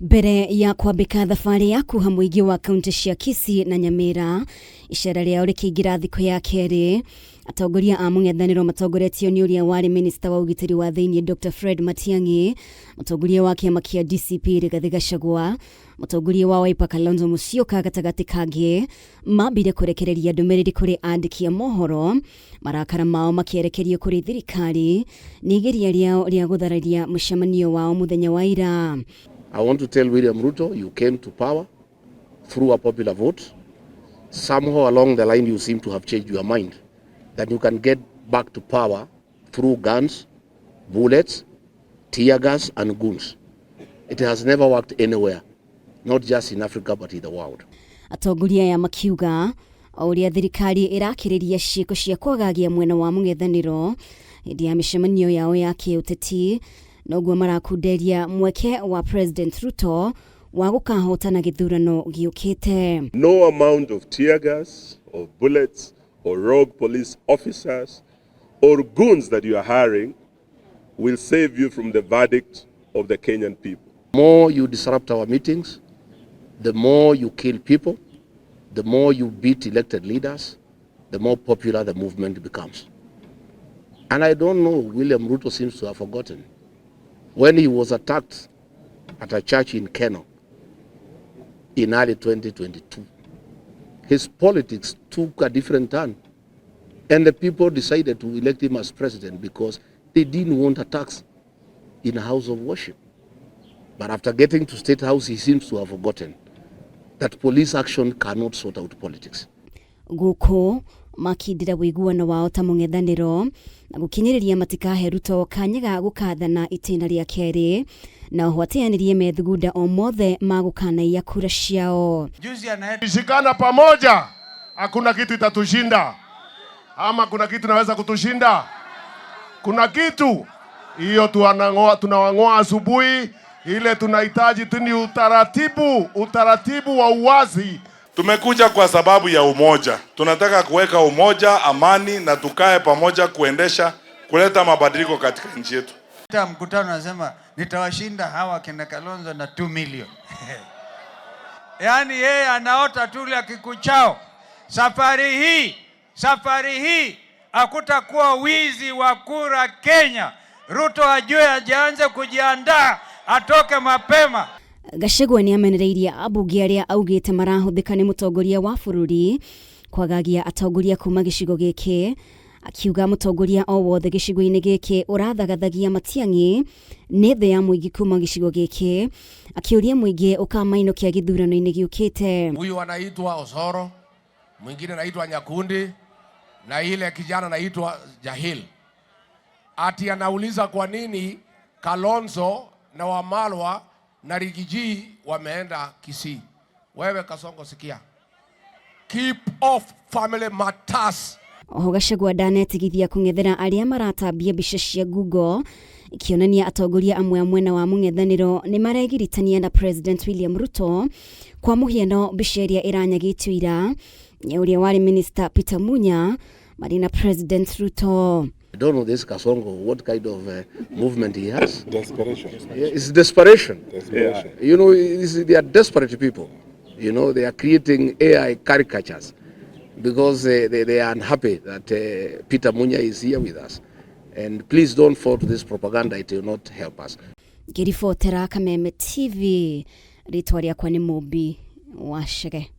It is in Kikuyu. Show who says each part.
Speaker 1: Mbere ya kwambĩka thabarĩ ya kuha mũingĩ wa kaunti cia Kisii na Nyamira, icera rĩao rĩkĩingĩra thikũ ya kerĩ, atongoria a mũng'ethanĩro matongoretio nĩ ũrĩa warĩ minista wa ũgitĩri wa thĩinĩ Dr Fred Matiang'i, mũtongoria wa kĩama kĩa DCP Rigathĩ Gachagua, mũtongoria wa Wiper Kalonzo Musyoka gatagatĩ kangĩ, mambire kũrekereria ndũmĩrĩri kũrĩ andĩki a mohoro, marakara mao makĩerekerio kũrĩ thirikari nĩ igeria rĩao rĩa gũthararia mũcemanio wao mũthenya wa ira.
Speaker 2: I want to tell William Ruto, you came to power through a popular vote. Somehow along the line, you seem to have changed your mind that you can get back to power through guns, bullets, tear gas, and goons. It has never worked anywhere, not just in Africa, but in the world.
Speaker 1: Atongoria aya makiuga o ũrĩa thirikari ĩrakĩrĩria ciĩko cia kwagagia mwena wa mũng'ethanĩro hĩndĩ ya mĩcemanio yao ya kĩũteti, noguo marakunderia mweke wa President Ruto wa gũkahotana gĩthurano gĩũkĩte.
Speaker 3: No amount of tear gas or bullets or rogue police officers or goons that you are hiring will save you from the verdict of the Kenyan people.
Speaker 2: The more you disrupt our meetings, the more you kill people, the more you beat elected leaders, the more popular the movement becomes. And I don't know, William Ruto seems to have forgotten when he was attacked at a church in Keno in early 2022. His politics took a different turn. And the people decided to elect him as president because they didn't want attacks in a house of worship. But after getting to State House, he seems to have forgotten that police action cannot sort out politics.
Speaker 1: Gũkũ makindĩra ũiguano wao ta mũng'ethanĩro na gũkinyĩrĩria matikahe Ruto kanya ga gũkathana itĩna rĩa kerĩ, na oho ateanĩrie methugunda o mothe ma gũkanaiya kura ciao.
Speaker 4: Juzi anaenda
Speaker 5: Shikana pamoja, hakuna kitu itatushinda. Ama kuna kitu inaweza kutushinda? Kuna kitu hiyo? Tunang'oa, tunawang'oa asubuhi. Ile tunahitaji tu ni utaratibu, utaratibu wa uwazi.
Speaker 6: Tumekuja kwa sababu ya umoja. Tunataka kuweka umoja, amani na tukae pamoja kuendesha kuleta mabadiliko katika nchi yetu.
Speaker 4: Mkutano anasema nitawashinda hawa kina Kalonzo na 2 million. Yaani yeye anaota tule kikuchao. Safari hii hakutakuwa wizi wa kura Kenya. Ruto ajue ajianze kujiandaa, atoke mapema.
Speaker 1: Gachagua nĩ amenereirie ambunge arĩa augĩte marahũthĩka nĩ mũtongoria wa bũrũri kwagagia atongoria kuma gĩcigo gĩkĩ, akiuga mũtongoria o wothe gĩcigo-inĩ gĩkĩ ũrathagathagia Matiang'i nĩ thĩ ya mũingĩ kuma gĩcigo gĩkĩ, akĩũria mũingĩ ũkamainũkia gĩthurano-inĩ gĩũkĩte.
Speaker 7: Huyu anaitwa Osoro, mwingine anaitwa Nyakundi na ile kijana anaitwa Jahil. Ati anauliza kwa nini Kalonzo na Wamalwa na Riggy G wameenda Kisii. Wewe Kasongo, sikia, keep off family matters.
Speaker 1: Oho Gachagua ndanetigithia kũng'ethera arĩa maratambia mbica cia Google ikĩonania atongoria amwe a mwena wa mũng'ethanĩro nĩ maregiritania na President William Ruto, kwa mũhiano mbica ĩrĩa ĩranyagĩtio ira ya ũrĩa warĩ minister Peter Munya marĩ na President Ruto.
Speaker 2: I don't know this Kasongo, what kind of movement he has.
Speaker 3: Desperation.
Speaker 2: Yeah, it's desperation.
Speaker 3: Desperation.
Speaker 2: They are desperate people. They are creating AI caricatures because they are unhappy that Peter Munya is here with us. And please don't fall to this propaganda. It will not help us.
Speaker 1: Ngĩribotera Kameme TV, rĩtwa rĩakwa nĩ Mũmbi wa Chege.